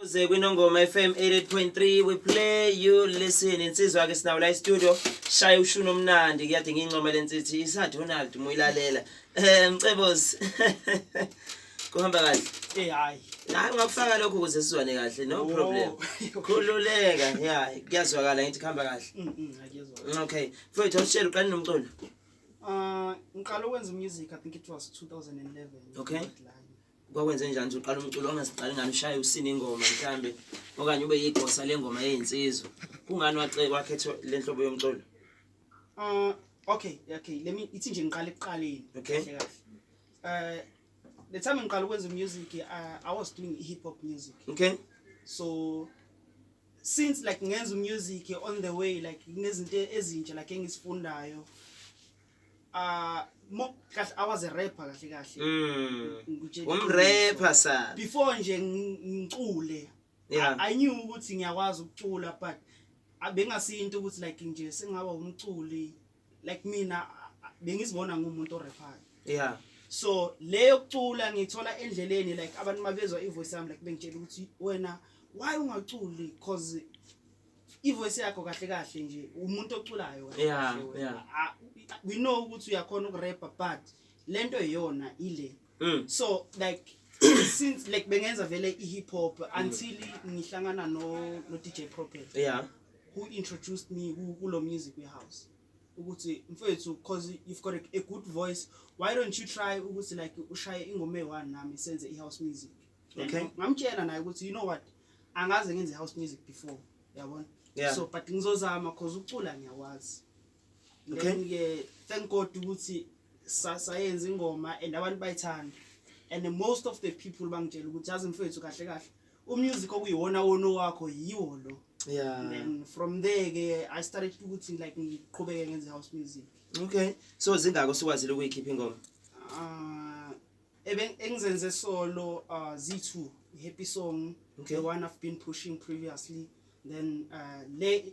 Uze kwiNongoma FM 88.3, we play, you listen. Insizwa ke sinawo la e-studio, shaya ushuni omnandi. Kuyade ngincoma lensithi isa Donald muyilalela. Mcebozi, kuhamba kahle? Eh, hayi. Hayi, ungakufaka lokho ukuze sizwane kahle, no Oh. problem. Khululeka, yeah, kuyazwakala ngithi kuhamba kahle. Akuyezwakala. Okay, mfowethu, awusitshele, uqale nomculo? Ngiqala ukwenza music, I think it was 2011. Okay. That line. Kwakwenze njani ukuthi uqala umculo? Ongasiqali ngani ushaye usine ingoma mhlambe, okanye ube yigosa lengoma yezinsizwa? Kungani wakhetha le nhlobo yomculo? Okay, let me ithi nje ngiqala ekuqaleni. Okay. Kahle kahle. The time ngiqala ukwenza music, I was doing hip hop music. So since like ngenza music, on the way like kunezinto ezintsha like engisifundayo. Mo kahle, I was a rapper kahle kahle. Ngikutshela Umrapper sa. Before nje ngicule, I knew ukuthi ngiyakwazi ukucula, but bengasinto ukuthi like nje sengaba umculi. Like mina bengizibona ngumuntu oraphayo. So leyo kucula ngithola endleleni, like abantu mabezwa ivoice yami, like bengitshela ukuthi, "Wena, why ungaculi? Cause ivoice yakho kahle kahle nje umuntu oculayo kahle kahle wena." We know ukuthi uyakhona ukurappa, but lento iyona ile. So like since like bengenza vele i-hip hop until ngihlangana no DJ Prophet, who introduced me kulo music we-house, ukuthi, "Mfethu, cause you've got a good voice, why don't you try ukuthi like ushaye ingoma eyi-one nami, senze i-house music?" Then ngamtshela naye ukuthi, "You know what, angaze ngenze i-house music before, yabona." So but ngizozama cause ukucula ngiyakwazi. Then ke thank God ukuthi sayenza ingoma and abantu bayithanda, and most of the people bangitshela ukuthi, "Yazi mfethu, kahle kahle umusic okuyiwona wona wakho yiwo lo." Then from there ke I started ukuthi like ngiqhubeke ngenze house music. Okay. So zingako sikwazile ukuyikhipha ingoma? Ebe engizenze solo Z2 happy song, the one I've been pushing previously. Then le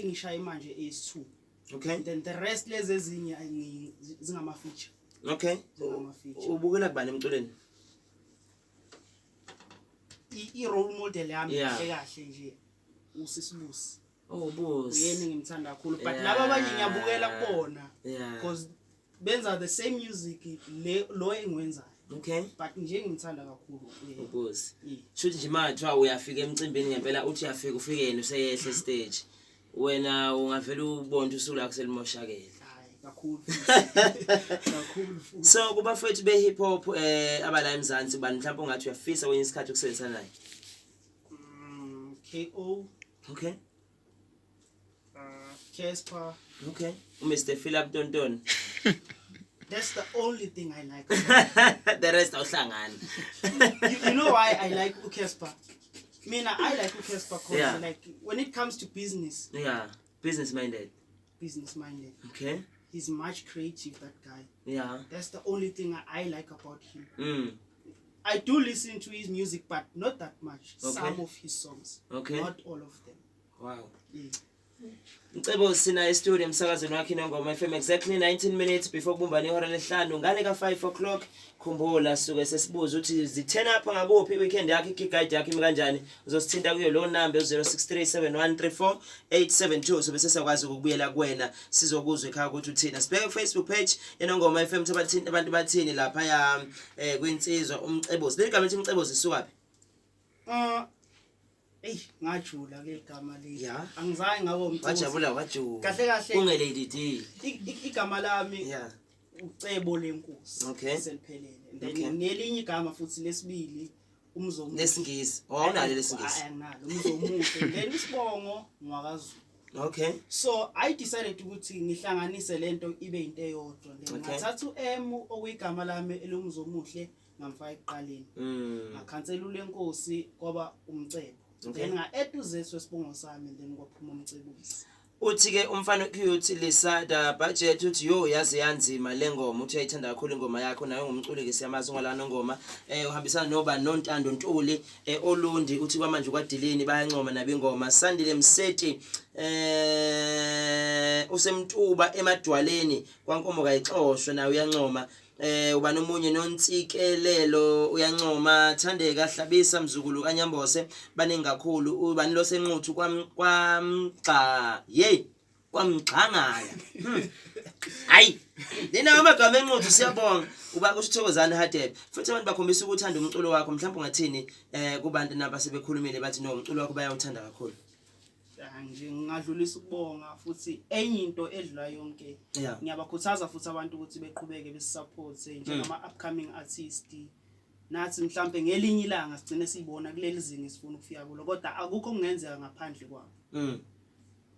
engishaya manje is 2. Then the rest lezi ezinye zingama feature. Zingama feature. Ubukela kubani emculweni? I role model yami kahle kahle nje usisibusi. Oh, Busi. Uyena engimthanda kakhulu, but laba abanye ngiyabukela kubona because benza the same music le lo engiwenzayo, but nje ngimthanda kakhulu uyena. Ubusi. Yeah. Shuthi nje mathiwa uyafika emcimbini ngempela, uthi uyafika, ufike yena useyehla stage. Wena ungavela ubone ukuthi usuku lakho selimoshakele. Hayi, kakhulu futhi. Kakhulu futhi. So kubafethu be hip hop abala eMzansi, bani mhlawumbe ungathi uyafisa kwenye isikhathi ukusebenzisana naye? KO. Casper. Okay. uMr Philip Tonton. That's the only thing I like. The rest awuhlangani. You know why I like uCasper? Mina I like uCasper cause like when it comes to business, Yeah, business minded. Business minded. He's much creative, that guy. That's the only thing I like about him. I do listen to his music, but not that much. Some of his songs. Not all of them. Yeah. Mcebo sina e-studio emsakazweni wakhe Inongoma FM, exactly 19 minutes before kubumbana ihora lesihlanu ngale ka 5 o'clock. Khumbula, suke sesibuza ukuthi zithena apha ngakuphi, weekend yakho, igig guide yakho imi kanjani. Uzosithinta kuyo lo number 0637134872, sobe sesakwazi ukubuyela kuwena, sizokuzwa ekhaya ukuthi uthina. Sibheke ku Facebook page yeNongoma FM ukuthi abathini abantu, bathini lapha ya kwinsizwa uMcebozi. Leli gama elithi Mcebozi isukaphi? Ey, ngajula ke igama leli. Angizange ngabe umcebo. Wajabula, wajula. Kahle kahle. Unge Lady D. Igama lami uCebo lenkosi. Seliphelele. And then nelinye igama futhi lesibili, uMzomuhle. Lesingisi. Awunalo lesingisi? Anginalo, uMzomuhle. Then isibongo ngwakaZulu. So I decided ukuthi ngihlanganise lento ibe into eyodwa. Then ngathatha uM okuyigama lami elumzomuhle, ngamfaka ekuqaleni. Ngakhansela ulenkosi, kwaba uMcebo. Then nga-add uZethu wesibongo sami and then kwaphuma uMcebisi. Uthi ke umfana cute Lisa the budget, uthi, "Yo, yaze yanzima le ngoma." Uthi uyayithanda kakhulu ingoma yakho, nawe ngumculi ke, siyamazi ungala nongoma. Uhambisana noba noNtando Ntuli Olundi, uthi kwamanje kwadilini bayancoma nabo ingoma. Sandile Mseti usemtuba emadwaleni kwaNkomo kayixoshwe, nawe uyancoma. Ubani omunye? Nontsikelelo uyancoma, Thandeka Hlabisa, mzukulu kaNyambose, baningi kakhulu. Ubani lo senquthu kwam kwamgxa hey, kwamgxangala. Hayi, nina amagama enquthu, siyabonga. Uba kusho Thokozani Hadebe. Futhi abantu bakhombisa ukuthanda umculo wakho. Mhlawumbe ungathini kubantu naba sebekhulumile, bathi no, umculo wakho bayawuthanda kakhulu? Ah, nje ngingadlulisa ukubonga, futhi enye into edlula yonke, ngiyabakhuthaza futhi abantu ukuthi beqhubeke besisupport njengama upcoming artist. Nathi mhlambe ngelinye ilanga sigcine siyibona kuleli zinga esifuna ukufika kulo, kodwa akukho okungenzeka ngaphandle kwabo.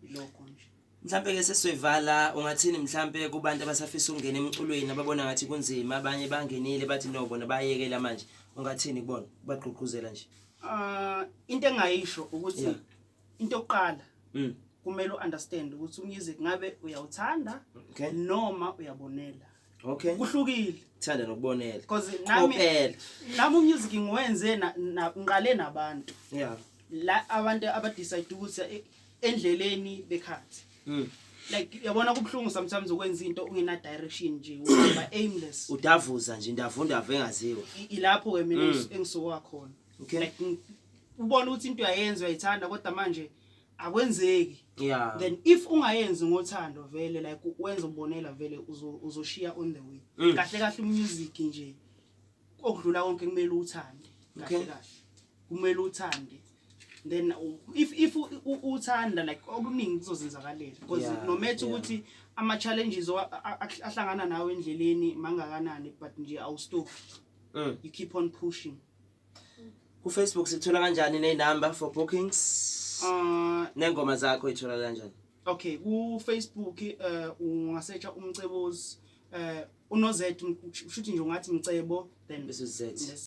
Ilokho nje. Mhlambe ke sesizoyivala, ungathini mhlambe kubantu abasafisa ukungena emculweni, ababona ngathi kunzima? Abanye bangenile, bathi no, bona bayekela manje. Ungathini kubona, kubagqugquzela nje? Ah, into engayisho ukuthi into yokuqala, kumele uunderstand ukuthi umusic ngabe uyawuthanda noma uyabonela. Kuhlukile. Thanda nokubonela. Because nami Kopela. nami umusic ngiwenze ngiqale nabantu la, abantu abadecide ukuthi endleleni bekhathi. Like, yabona, kubuhlungu sometimes ukwenza into ungena direction nje, uba aimless. Udavuza nje, indavundavu engaziwa. Ilapho ke mina engisuka khona. Like, ubona ukuthi into uyayenza, uyayithanda, kodwa manje akwenzeki. Then if ungayenzi ngothando vele, like wenza ubonela vele, uzoshiya on the way. Kahle kahle umusic nje, okudlula konke, kumele uthande kahle. Kahle, kumele uthande. Then if uthanda, like, okuningi kuzozenzakalela, because no matter ukuthi ama challenges ahlangana nawe endleleni mangakanani, but nje awustop, you keep on pushing. Ku Facebook sithola kanjani, nenumber for bookings? Nengoma zakho ithola kanjani? Okay, ku Facebook ungasearcha uMcebozi, uno Z, shuthi nje ungathi Mcebo, then Bese Z.